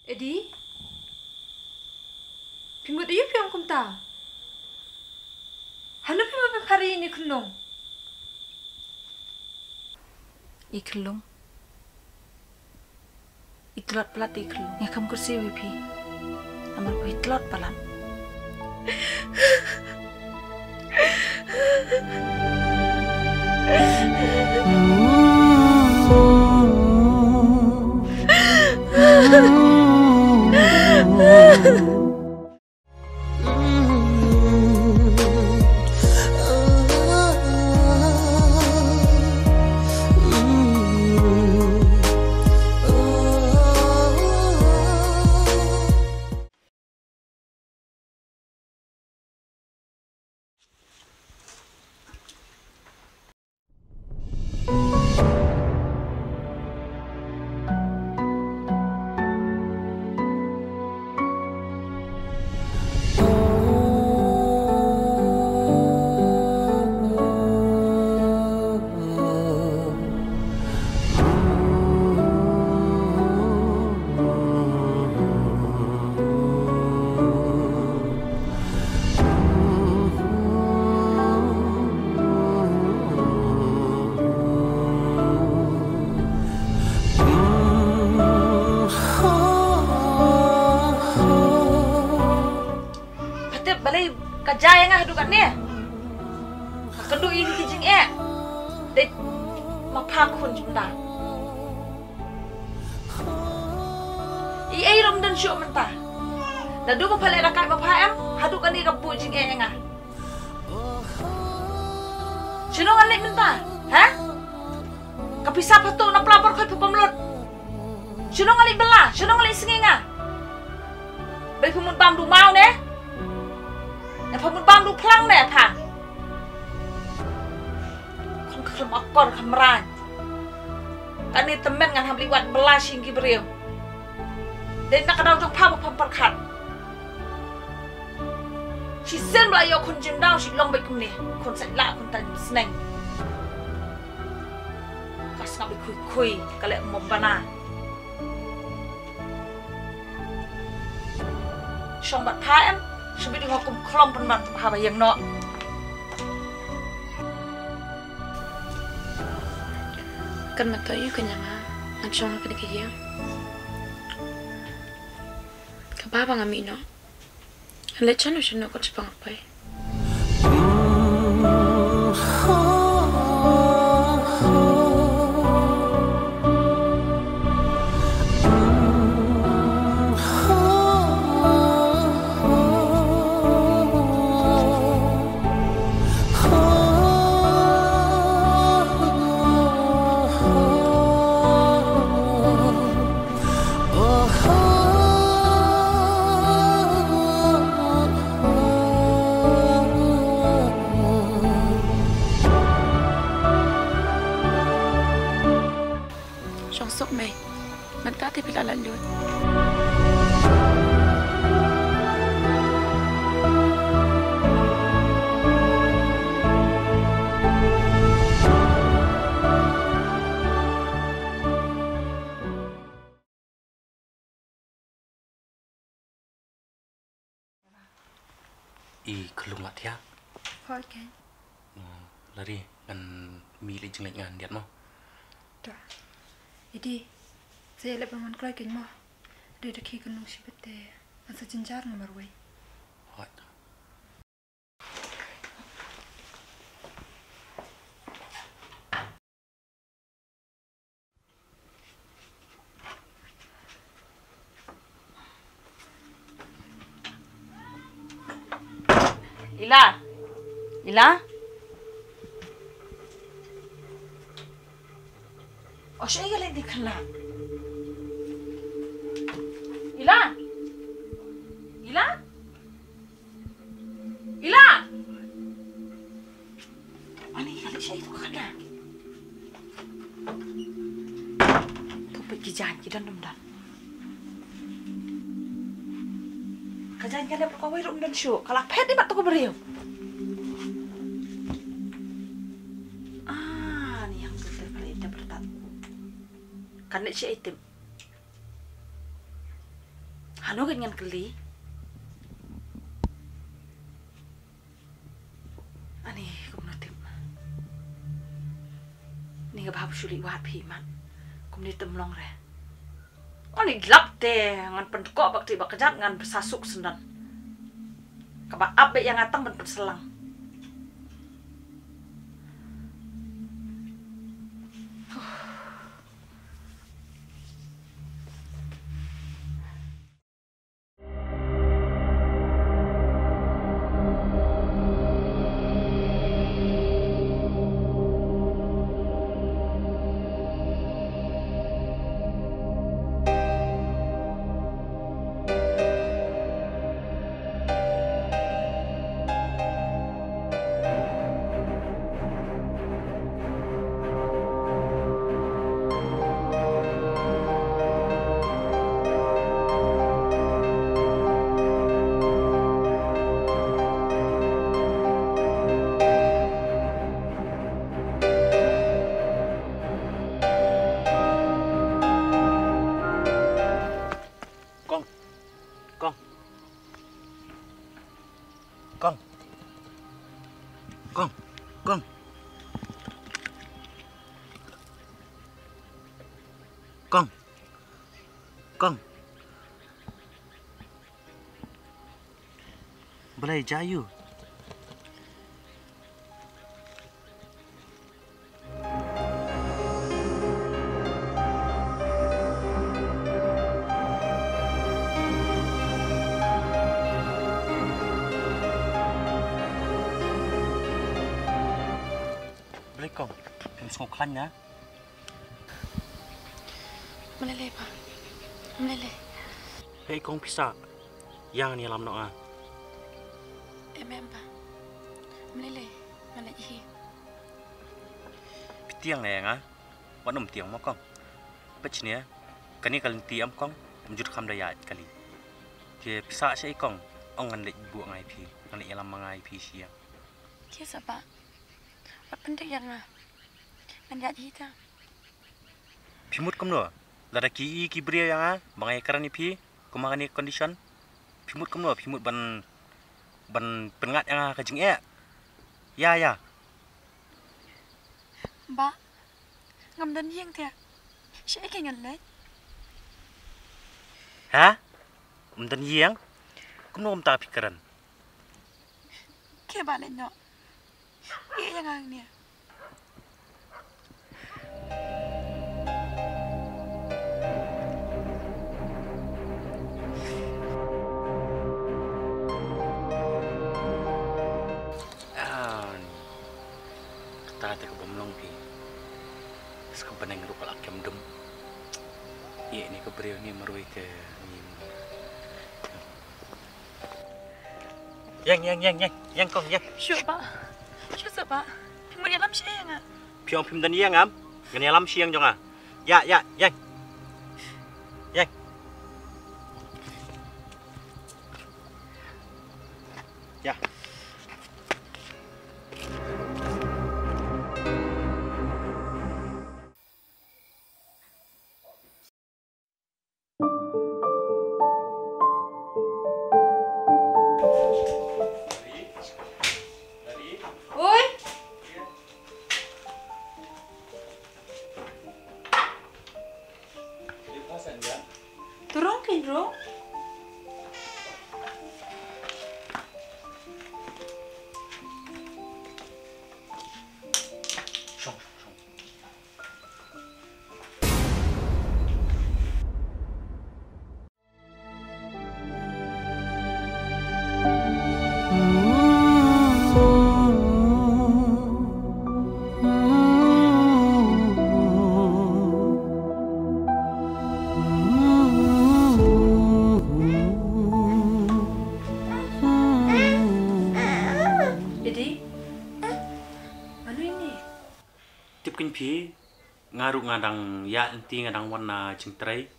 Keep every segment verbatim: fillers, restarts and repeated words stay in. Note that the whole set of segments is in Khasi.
Edi? Phi mut aïu phi ong kumta? Hano phi mut ban khari ïa ine i khunlung? I khunlung. I tlot palat i khunlung. Nga kham khursiew ïa phi. Namar phi tlot palat. Pha tip balei ka jia ïa nga haduh katne? Ka kynduh ïa ki jingeh. Dei ma pha khun jong nga. Ei ei ruh ym don shuh mynta. Naduh ba pha leh lakaid ma pha em, haduh kane ka buh jingeh ïa nga. Shano ngan leit mynta? Ha? Ka pisa pha tuh na pla por khoit pha pynlut. Shano ngan leit bylla? Shano ngan leit sngi nga? Balei pha mut bam du maw ne? Ne pha mut bam du phlang ne pha? Khun khlem akor khlem rain. Kane tymmen ngan hap leit wad bylla sha ki briew. Dei na ka daw jong pha ba pham pyrkhat. Shisien ba la ïoh khun jingdaw shi long beit kumne. Khun sait lah khun tan sneng. Ka sngap i khui khui ka leh mom bana. Shong bad pha em, shibit ïa nga kum khlong pynban pha ba ïeng noh. Kan ma to ïu ka ñiang nga, ngan shong ha kane ka ïing. Ka ba ba nga mih noh. Ngan leit shano shano kot shaphang nga poi. Shong suk mei. Mynta te phi la lait lut. I khunlung la thiah. Hooid keiñ. Oh, lari ngan mih leit jingleit nga hyndiat mo. To. Edi, sa ïaleh ban wan kloi keiñ mo. Dei da khie khunlung shibit te ngan sa jynjar nga marwei. Hooid. Ila. Ila. O, shaei ka leit dei khynnah. Ila. Ila. Ila. Ani ka leit shaei to ka khynnah. To peit ki jaiñ ki don ym don. Ka jaiñ ka leh kawei ruh ym don shuh, ka la phet i mat to ka briew. Ah, ni hangto te ka leit te pyrtat. Kan leit shaei tip. Hano ka ngan kylli. Ani kumno tip. Ni ka bhab shu lih wad phi mat. Kumni tem long re. Ani lap te ngan pynkoh bak ti bak kjat ngan pynsa suk sendon. Kaba ap be yang atang ban pynselang. Kong. Kong. Kong. Kong. Kong. Kong. Kong. Balei, jia aiu? Balei kong, phim sngewkhlaiñ na? Ym lei lei pa. Ym lei lei. Hei kong phi sah. Ïa ngan ïalam noh nga. Em em pa. Ym lei lei. Nga leit hi. Phi tieng ne ïa nga? Wat nym tieng mo kong. Peit shane. Kane ka lynti em kong. Ym jut kham da ïaid kali. Te phi sah shaei kong. Ong ngan leit buh nga ïa phi. Ngan leit ïalam ma nga ïa phi shi ïa. Ki sa pa. Wat pyndik ïa nga. Ngan ïaid hi ta. Phi mut kumno? Lada ki i ki briew ïa nga ba nga ïakren ïa phi kumba kane ka condition. Phi mut kumno? Phi mut ban ban pynngat ïa nga ka jingeh. Ïa ïa. Bah, ngam don ïing te. Shaei ke ngan leit? Ha? Ym don ïing? Kumno kumta phi kren? Ke ba leit noh. Ïa ïa nga hangne. Ah, ni. Kata te ka bym long phi. Bas ka bneng ruh ka la kem dum. Ïa ni ka briew ni marwei te ni. Ïeng, ïeng, ïeng, ïeng, ïeng kong, ïeng. Shuh bah. Shuh seh bah. Phi mut ïalam shi ïa nga. Phi ong phim don ïing am? Ngan ïalam shi ïing jong nga. Ïa, ïa, ïeng. Ïeng. Ïa. Oi. Turun ke, bro. Edi, mano ini? Tip kein phi, nga ruh nga dang ïaid lynti, nga dang wan na jingtrei,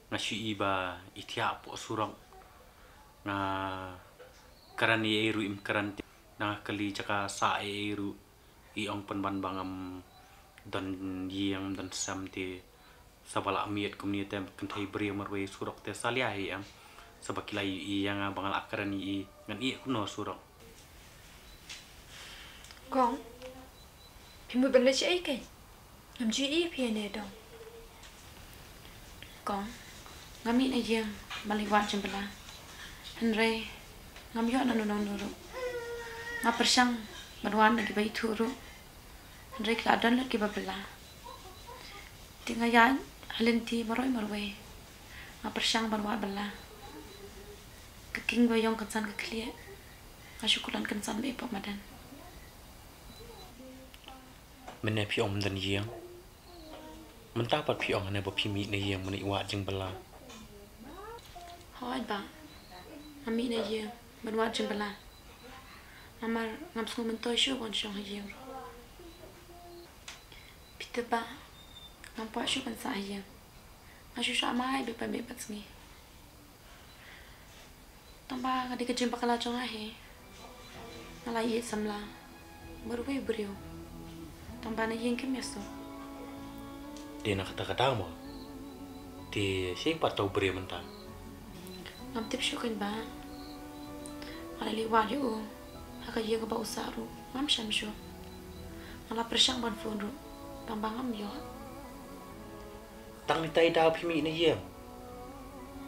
nga shu i ba i thiah hapoh surok, nga kren ei ei ruh im kren, nga kylli jaka sah ei ei ruh i ong pynban ba ngam don ïing don sem te, sa ba lah miet kumne te kynthei briew marwei surok te sa lia hi em. Sa ba ki la ïohi ïa nga ba nga la kren ïa i, ngan ïeh kumno surok. Kong, phi mut ban leit shaei keiñ? Ngam ju ïohi phi hangne dong. Kong, nga mih na ïing ban leit wad jingbylla. Hynrei ngam ïoh na uno uno ruh. Nga pyrshang ban wad na kiba ithuh ruh. Hynrei ki la don lut kiba bylla. Te nga ïaid ha lynti marwei marwei. Nga pyrshang ban wad bylla. Ka king ba ïong kynsan ka khlieh. Nga shu kulan kynsan ba ïa pop madan. Mynne phi ong ym don ïing. Mynta pat phi ong hangne ba phi mih na ïing ban leit wad jingbylla. Hooid bah. Nga mih na ïing ban wad jingbylla. Namar ngam sngewmyntoi shuh ban shong ha ïing ruh. Phi tip bah, ngam kwah shuh ban sah ha ïing. Nga shu shah mai bad pynbeit bad sngi. Tang ba ka dei ka jingbakla jong nga hi. Nga la ïeit samla bad uwei u briew. Tang ba na ïing kim ïasuk. Dei na kata ka daw mo. Te shaei pat uta u briew mynta? Ngam tip shuh keiñ bah. Nga la leit wad ïa u ha ka ïing kaba u sah ruh ngam shem shuh. Nga la pyrshang ban phone ruh tang ba ngam ïoh. Tang ita i daw phi mih na ïing.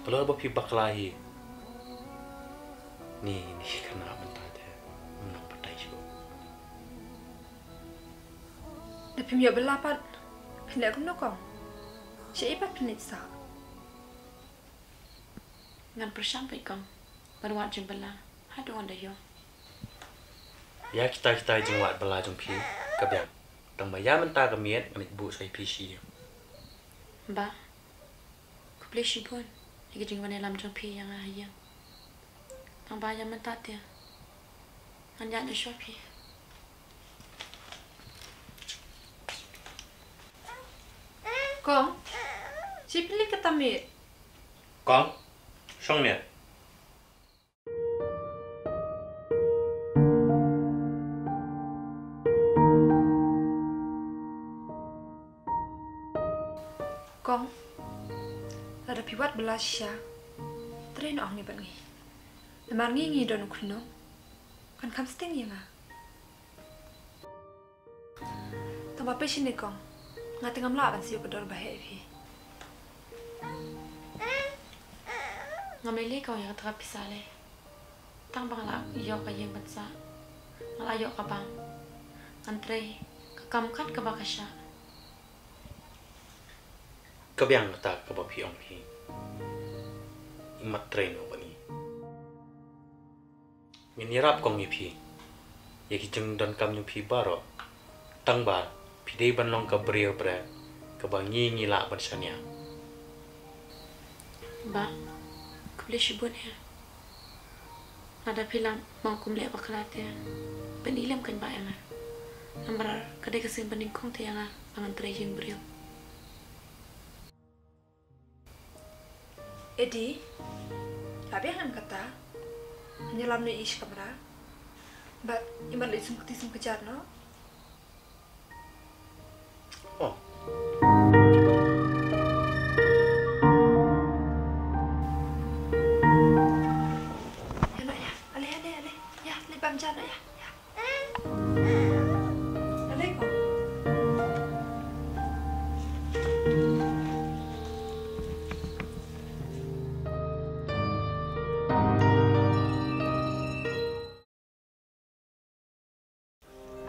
Halor ba phi bakla hi. Ni, ni khynnah mynta te ym nang batai shuh. Da phim ïoh bylla pat phin leh kumno kong? Shaei pat phin leit sah? Ngan pyrshang beit kong ban wad jingbylla haduh ynda ïoh. Ïa kita kita jingwad bylla jong phi ka biang. Tang ba ïa mynta ka miet ngan leit buh sa ïa phi shi ïing. Bah, khublei shibun ïa ka jingwan ïalam jong phi ïa nga ha ïing. Tang ba ïa mynta te ngan ïaid na shuwa phi. Kong, shi phi leit kata miet? Kong, shong miet. Kong, lada phi wad bylla shisha, trei noh hangne bad ngi. Namar ngi ngi don u khunlung, kan kham sting ïa nga. Tang ba phi shane kong, nga te ngam lah ban siew ka dor ba heh ïa phi. Ngam lei lei kong ïa kata ka pisa lei. Tang ba nga la ïoh ka ïing ban sah, nga la ïoh ka bam. Ngan trei ka kam kat kaba ka shah. Ka biang kata kaba phi ong phi. Imat trei noh bad ngi. Ngin ïarap kong ïa phi ïa ki jingdonkam jong phi baroh. Tang ba phi dei ban long ka briew brek kaba ngi ngi lah ban shaniah. Bah, khublei shibun eh. Lada phi lah mawkum leh bakla te pyni lem keiñ bah ïa nga. Namar ka dei ka sien banyngkong te ïa nga ba ngan trei ïing briew. Edi, la biang em kata? Ngan ïalam noh ïa i shi kamra. Bad imat leit sum kti sum kjat noh. Oh. Ïa noh ïa. Ale ale ale. Ïa, leit bam ja noh ïa. Ïa. Ale kong.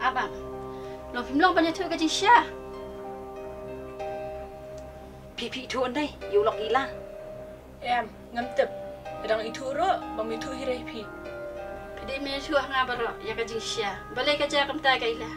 Ah bah. Long phim long ban ïathuh ka jingshisha. Phi phi ithuh ynda ïa u lok ila. Em, ngam tip. Ka dang ithuh ruh, bym ithuh hi re phi. Phi dei men ïathuh ha nga baroh ïa ka jingshisha. Balei ka jia kumta ka ila?